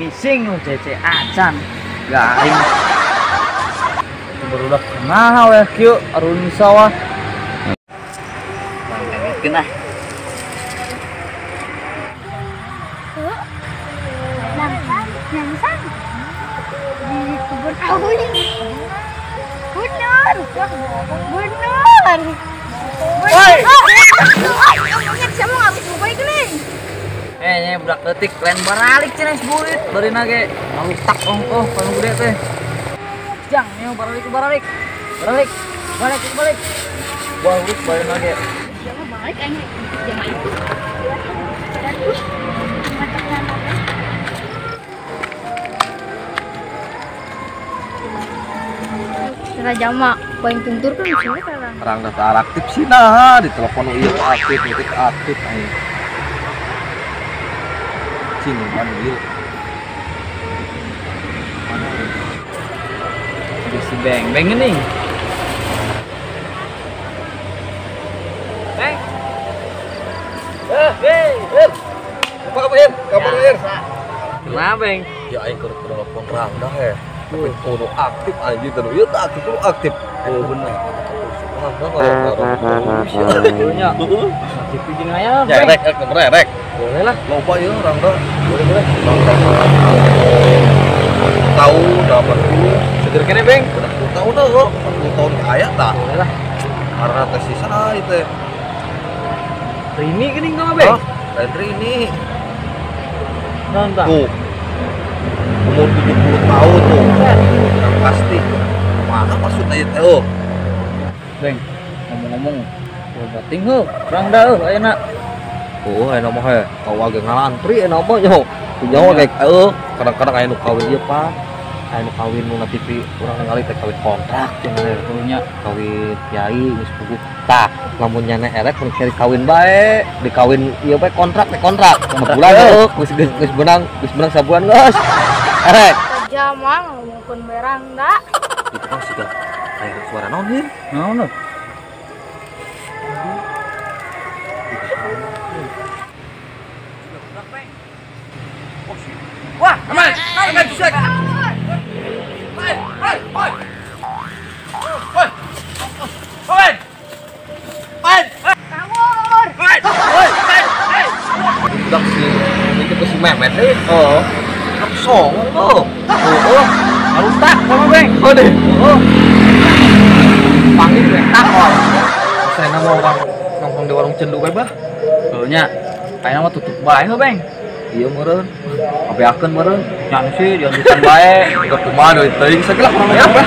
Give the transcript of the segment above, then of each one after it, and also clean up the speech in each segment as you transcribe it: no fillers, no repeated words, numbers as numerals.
Ngising nu cece acan. Garing. Barudak kumaha we kieu arun sawah. Bangkeun ah. Nyangsang di kebun awi. Bener. Bener. Woi. Siapa ngabis bubai geuning? Nya budak leutik lain baralik cenah burit barina ge ngalutak ongkoh panu gede teh. Jang nya baralik baralik. Baralik. Balik balik. Balik barina ge. Siapa balik aing jama itu. Jama poin tuntur kan sih sekarang. Terang data aktif sih nah di telepon ieu aktif itu aktif aing. Cing mana ieu? Mana? Si Beng, Beng ini. Beng. Beng. Apa kabar, Ir? Kabar, Ir? Kenapa, Beng? Ya aing keur telepon Rangda heh. Tapi kudu aktif anjir teu ieu teh aktif kudu aktif. Oh bener. Nya. Aktif jeung aya. Ya rek rek nomor rek. Boleh lah. Loba ieu Rangda. Boleh boleh. Tahun 80. Seger kene, Beng. 40 tahun dah kok. 40 tahun aya tah. Boleh lah. Karena teh sisa ieu teh. Rini geuning mah, Beng. Lain Rini. Naon tah? Tuh. Umur 70 tahun tuh. Yang pasti. Mana maksudnya itu? Oh. Beng, ngomong-ngomong, bating heuh, Rangda heuh ayeuna. Oh, ayeuna mah heh, kawa ge ngalantri ayeuna mah nyaho. Nyaho kayak heuh, kadang-kadang aya nu kawin ieu Pak. Aya nu kawin nu na TV urang ningali teh kawin kontrak cenah nya kawin kiai geus puguh. Tah, lamun nyana erek mun cari kawin bae, dikawin ieu bae kontrak teh kontrak. Sabulan heuh, geus beunang sabulan geus. Erek. Jama ngomongkeun bae Rangda. Itu kan siga kayak suara naon heuh? Naon heuh? Wah, aman, aman, sek. Hai, hai, hai. Hoi. Hoi. Hai. Kabur. Hai, hoi, hai, hai. Budak si itu si Mehmet deh. Oh. Songong tuh. Oh, harus tak sama Beng. Oh deh. Oh. Panggil Beng takol. Saya nama orang nongkrong di warung cendu bae bah. Heuh nya. Kayaknya mah tutup bae heuh Beng. Iya meureun. Abeakeun meureun. Nyan sih dianjukan bae. Udah kumaha deui teuing sakieu lah kurang apa.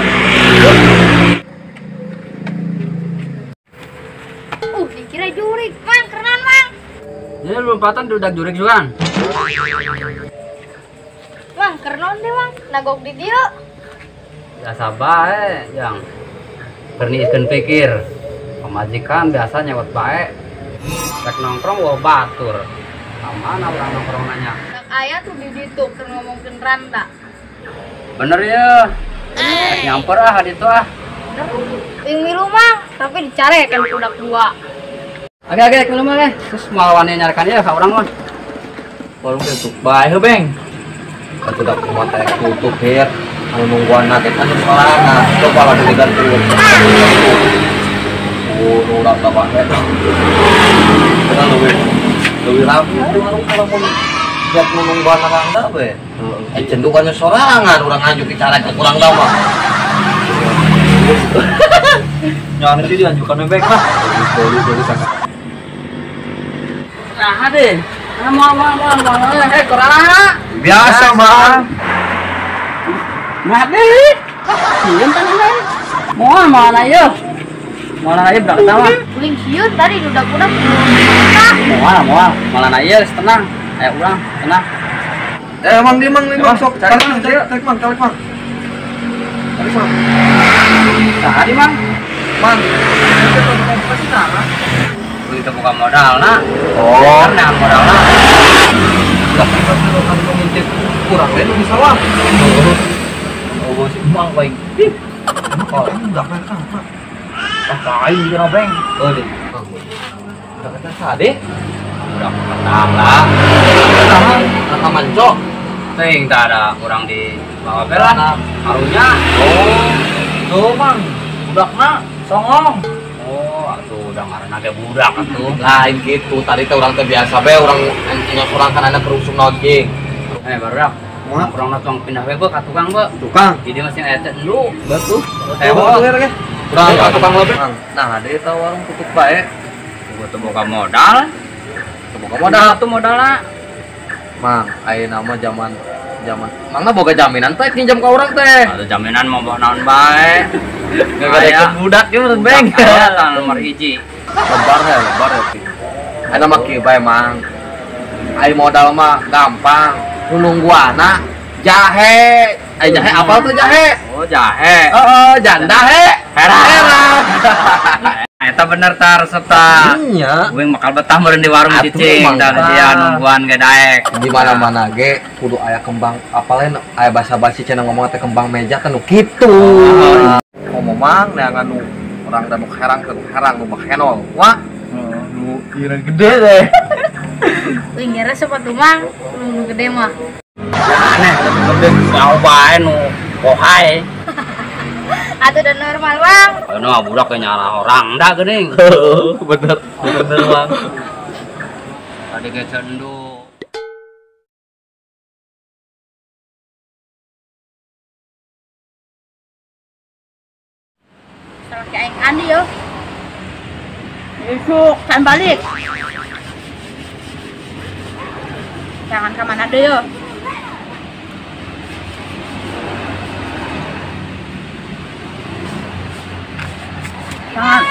Dikira jurik, Mang, kerenan, Mang. Jadi lompatan udah jurik juga. Mang, kerenan deh, Mang. Nagok di dieu. Ya sabar, Jang. Perniiskeun pikir. Pamajikan biasa nyewot bae. Rek nongkrong wah batur. Mana urang nongkrong nanya. Aya tuh di ditu keur ngomongkeun Rangda. Bener ya. Rek nyamper ah ditu ah. Ting milu Mang, tapi dicarekan budak dua. Oke oke, milu mah eh. Terus malawannya nyarekan ya ka urang mah. Warung tutup bae heuh, Beng. Atuh da kumaha teh tutup heuh. Anu nungguan na teh anu sorangan. Coba lah diganti. Oh, nu Rangda bae. Kenal leuwih. Leuwih rame itu warung kalau mun siap nungguan Rangda we. Heeh. Cendukannya sorangan urang anjuk dicarek ke kurang mah. Nyaman sih dianjukan bebek lah. Dulu sangat. Nah deh. Mau kurang. Biasa Mang. Nah deh. Sieun tadi mah. Moal mana ieu? Moal ieu budak tawa. Uling sieun tadi budak-budak. Moal moal, malah ieu geus tenang. Ayo urang tenang. Mang di Mang sok. Tarik Mang, tarik Mang, tarik Mang. Tarik Mang. Tadi Mang. Mang. Pasti salah. Begitu buka modal nah. Oh, karena modal nah. Lah kan ngintip kurang lain di sawah. Oh, si Mang baik. Oh, udah kan apa? Ah, lain juga Beng. Oh, deh. Udah kata sade. Udah petang lah. Petang, rekaman cok. Teuing tah ada urang di bawa bela. Karunya. Oh, tuh Mang, budakna songong. Oh, atuh udah ngaranna ge budak atuh. Lain gitu, tadi teh urang teh biasa bae urang nyosorang kan ana kerusum naon cing. Barudak. Nongkrongna tong pindah we ka tukang be. Tukang. Jadi masih aya teh dulu. Betul. Ewo. Kurang ka tukang lebih. Nah, ada eta warung tutup bae. Gua teu boga modal. Teu boga modal atuh modalna. Mang, ayeuna mah zaman mangna boga jaminan teh pinjam ka urang teh. Atuh jaminan mah boh naon bae. Gak budak ge meureun beng. Aya lah nomor 1. Lebar ya, lebar ya. Ayeuna mah kieu bae Mang. Ai modal mah gampang. Nungguana jahe. Ai jahe apal tuh jahe? Oh, jahe. Heeh, janda he. Herang. Eta bener tah resep tah. Nya. Uing bakal betah meureun di warung cicing tah dia nungguan ge daek. Di mana-mana ge kudu aya kembang apalin aya basa-basi cenah ngomong teh kembang meja teh nu kitu. Ngomong mang neangan nu urang da nu herang teh nu herang nu bahenol. Wah. Nu ieu gede deh. Uing resep atuh Mang, nu gede mah. Aneh, gede jauh bae nu kohai. Atuh udah normal, Bang. Ayeuna mah budak ge nyalah orang da geuning. Bener, bener Bang. Tadi ge cendu. Salah ki aing Andi yo. Besok kan balik. Jangan ke mana deh yo. Jangan.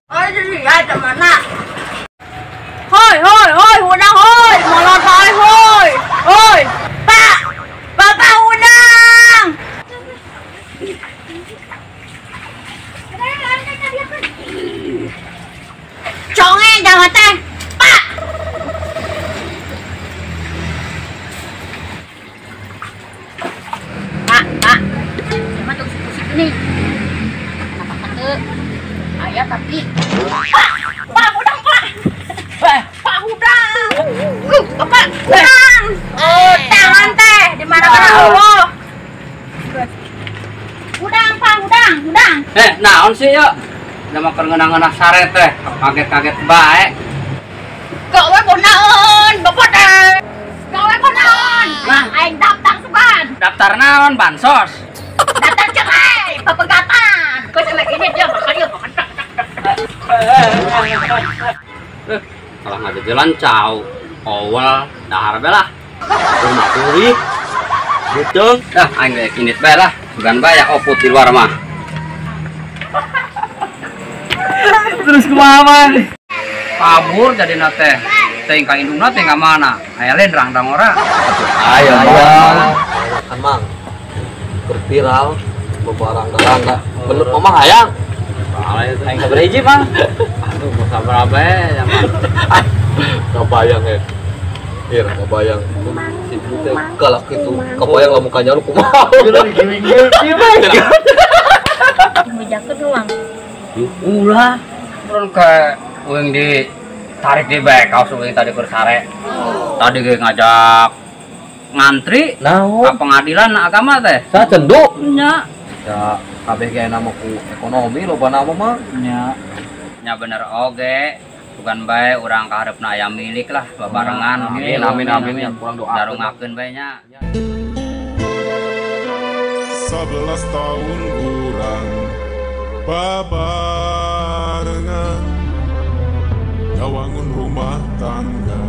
Oh, jadi ya mana? Hoi, hoi, hoi, udang hoi, molot hoi, hoi, hoi, Pak, Bapak udang. Congeng jangan teh. Pak. Pak, Pak. Sama tuh pusing nih. Kenapa kate? Ayah tapi. Pak, Pak udang, Pak. Pak udang. Bapak udang. Oh, tangan teh di mana-mana Allah. Udang, Pak, udang, udang. Naon sih ya? Udah makan ngeunah-ngeunah sare teh, kaget-kaget bae. Gawe ponaon, bapak teh. Gawe ponaon. Nah, aing daftar sugan. Daftar naon bansos? Daftar cerai, pepegatan. Kau sama ini dia bakal dia makan. Kalau nggak jalan cau, awal dahar belah. Rumah puri. Betul. Dah aing ge indit bae lah. Sugan bae ya oput di luar mah. Terus kumaha Mang? Kabur jadi nate. Teh ka indungna teh ka mana? Aya lain rangdang ora. Aya Mang. Kan Mang. Berviral bebarang-barang bener mamang hayang. Aing sabar hiji Mang. Aduh, mau sabar bae ya Mang. Kabayang ya. Iya, kabayang. Si teh galak itu. Kabayang lah mukanya lu kumaha. Giwing-giwing bae. Mejakeun doang. Ulah, urang ke uing ditarik di bae kaos uing tadi keur sare. Tadi ge ngajak ngantri naon ka pengadilan agama teh. Sa cendu nya. Ya kabeh ge nama ku ekonomi loba nama mah. Nya. Nya bener oge. Bukan bae urang ka hareupna aya milik lah babarengan. Amin amin amin ya kurang doa. Darungakeun bae nya. 11 tahun urang babarengan ngawangun rumah tangga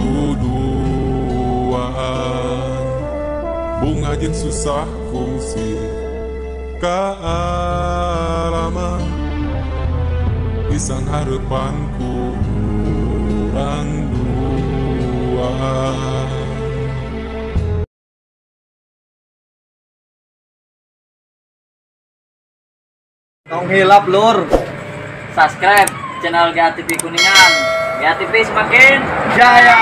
duduaan bunga jeung susah kungsi kaalaman pisang harapanku urang dua. Tong hilap lur. Subscribe channel GATV Kuningan. GATV semakin jaya.